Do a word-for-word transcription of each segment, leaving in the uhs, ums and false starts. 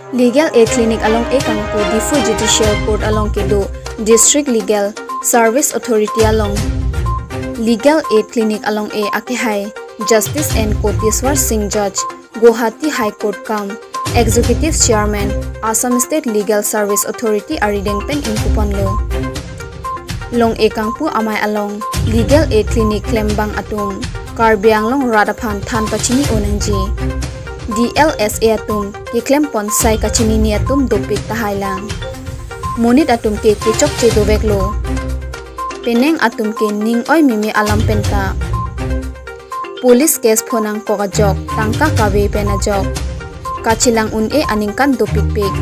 Legal Aid Clinic along-e kangpu Diphu Judicial Court along kedo District Legal Service Authority along Legal Aid Clinic along-e akehai Justice N Koteswar Singh, Judge, Guwahati High Court, cum Executive Chairman, Assam State Legal Service Authority arideng pen ingpuponlo. Long-e kangpu amei along Legal Aid Clinic klembang atum Karbi Anglong rat aphan than pachini-o nangji. D L S A atum keklemponsi kachinine atum dopik tahai lang. Monit atum ke kechokche doveklo. Penang atum ke ning oi meme alam penta police case phonangkok ajok, tangka kave pen ajok kachelang un-e aningkan dopikpik.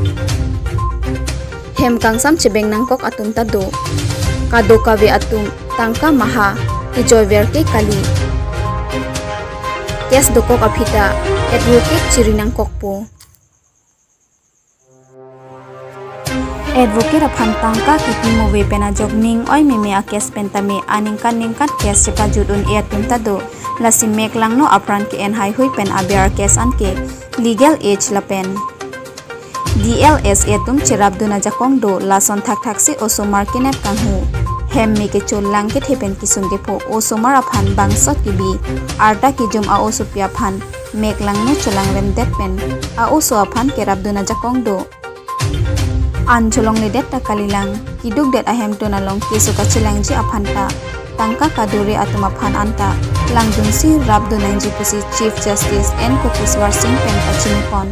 Hem kangsam chebeng nangkok atum ta do. Kadokave atum tangka maha kejoiver ke kali. Case dokok aphi ta advocate chiri nangkokpo. Advocate aphan tangka kipi move pen ajok ning oi meme a-case pen tame aningkan ningkan case chepajut un-e atum ta do. Lasi mek langno apran ke-en haihui pen aber case anke Legal Aid lapen D L S A atum cherapdun ajakong do. Lason thakthaksi osomar kenep kanghu, hem me kechol lang kethe pen kisung kepho, osomar aphan bangsot kebi, arta kejum a-osopi aphan mek langno chelangremdet pen a-oso aphan kerapdun ajakong do. An cholongledet ta kalilang, kidukdet ahemtun along keso kachelangji aphan ta tangka kadure atum aphan anta langdunsi rapdun nangji pusi Chief Justice N Koteswar Singh pen pachinipon.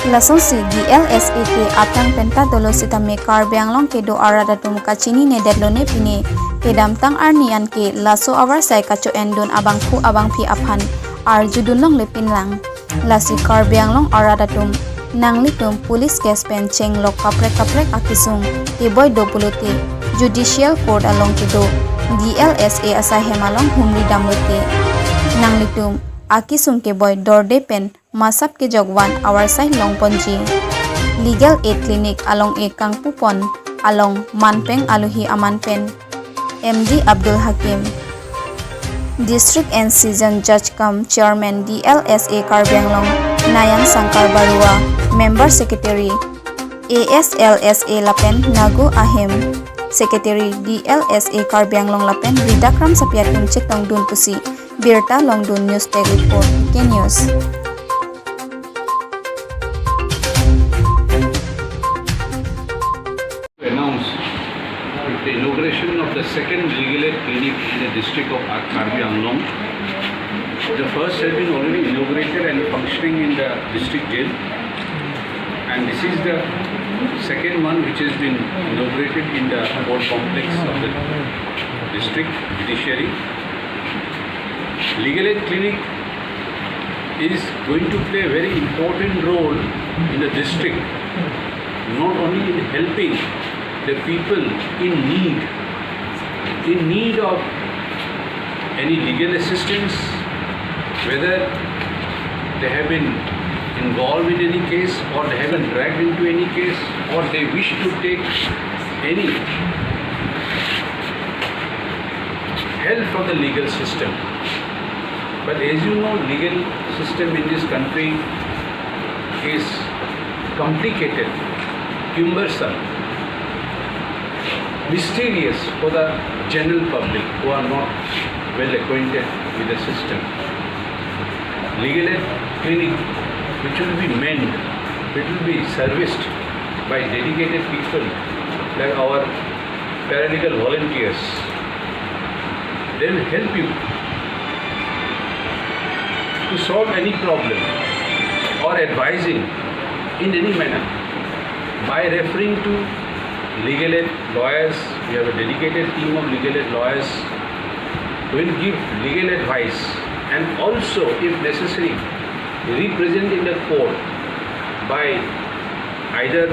Lasonsi D L S A ke aphrang penta dolo sitame Karbi Anglong kedo arat atum kachinine detlone pine kedamtang arni anke laso avarsai kacho-endun abangphu abangphi aphan arjudun longle pinlang. Lasi Karbi Anglong arat atum, nanglitum police case pen chenglok kaprek kaprek akisung keboi do pulote Judicial Court along kedo D L S A asai hem along humri damlote nanglitum akisung keboi dorde pen masap kejok van avarsai longponji. Legal Aid Clinic along-e kangpupon along manpeng alohi aman pen M D Abdul Hakim, District and Session Judge cum Chairman D L S A Karbi Anglong, Nayang Sangkar Barua, Member Secretary A S L S A lapen Nagu Ahim, Secretary D L S A Karbi Anglong lapen Rida Kramsapi atum chetongdun pusi birta longdun. News Tech Report, K News. Announce the inauguration of the second Legal Aid Clinic in the district of Karbi Anglong. The first has been already inaugurated and functioning in the district jail, and this is the second one which has been inaugurated in the court complex of the district judiciary. Legal Aid Clinic is going to play a very important role in the district, not only in helping the people in need, in need of any legal assistance, whether they have been involved in any case or they have been dragged into any case or they wish to take any help from the legal system. But as you know, legal system in this country is complicated, cumbersome, mysterious for the general public who are not well acquainted with the system. Legal Aid Clinic, which will be manned, which will be serviced by dedicated people like our paralegal volunteers, they will help you to solve any problem or advising in any manner by referring to legal aid lawyers. We have a dedicated team of legal aid lawyers who will give legal advice and also, if necessary, represent in the court by either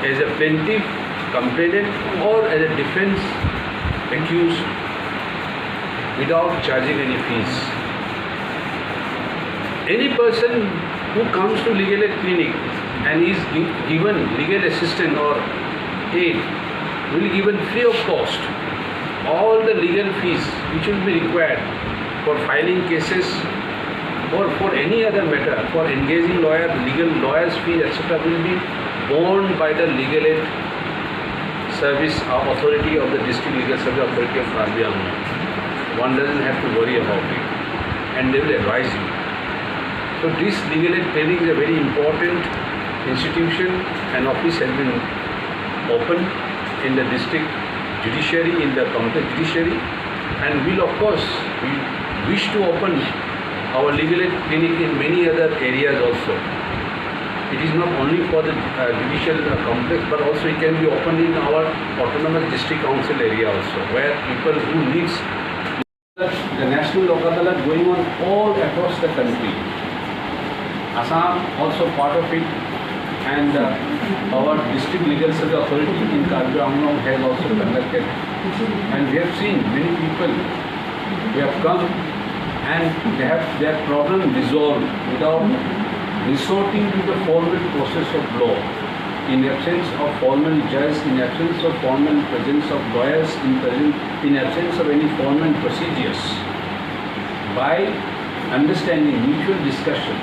as a plaintiff, complainant, or as a defense accused without charging any fees. Any person who comes to Legal Aid Clinic and is gi- given legal assistance or aid will be given free of cost. All the legal fees which will be required for filing cases, Or for any other matter, for engaging lawyer, legal lawyers' fees, et cetera will be borne by the legal aid service, uh, authority of the district legal service authority of Karbi Anglong. One doesn't have to worry about it, and they will advise you. So this legal aid clinic is a very important institution, and office has been opened in the district judiciary, in the complex judiciary, and we'll of course, we wish to open our legal aid clinic in many other areas also. It is not only for the, uh, judicial, uh, complex, but also it can be opened in our autonomous district council area also, where people who needs the National Lok Adalat going on all across the country. Assam also part of it, and, uh, our district legal service authority in Karbi Anglong has also conducted. And we have seen many people who have come and they have their problem resolved without resorting to the formal process of law, in absence of formal judge, in absence of formal presence of lawyers, in presence, in absence of any formal procedures. By understanding, mutual discussion,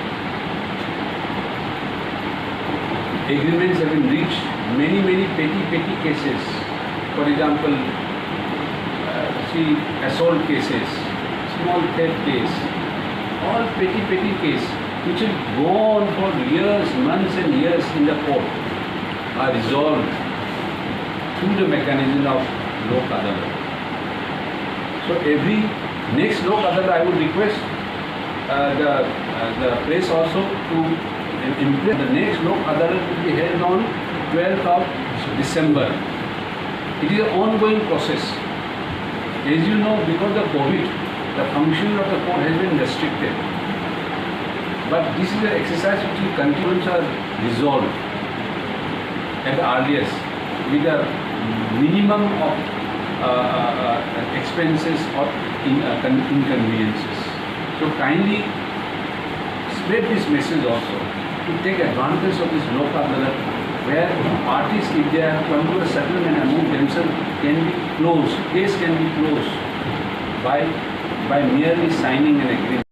agreements have been reached. Many, many petty, petty cases, for example, uh, see, assault cases, small theft case, all petty, petty case, which will go on for years, months and years in the court, are resolved through the mechanism of Lok Adalat. So every next Lok Adalat, I would request, uh, the, uh, the press also to im-, impress. The next Lok Adalat will be held on twelfth of December. It is an ongoing process. As you know, because of COVID, the function of the court has been restricted. But this is an exercise which will continue once are resolved at the earliest, with a minimum of, uh, uh, uh, expenses or in, uh, con-, inconveniences. So kindly spread this message also to take advantage of this Lok Adalat, where parties, if they have come to a settlement among themselves, can be closed, case can be closed by, by merely signing an agreement.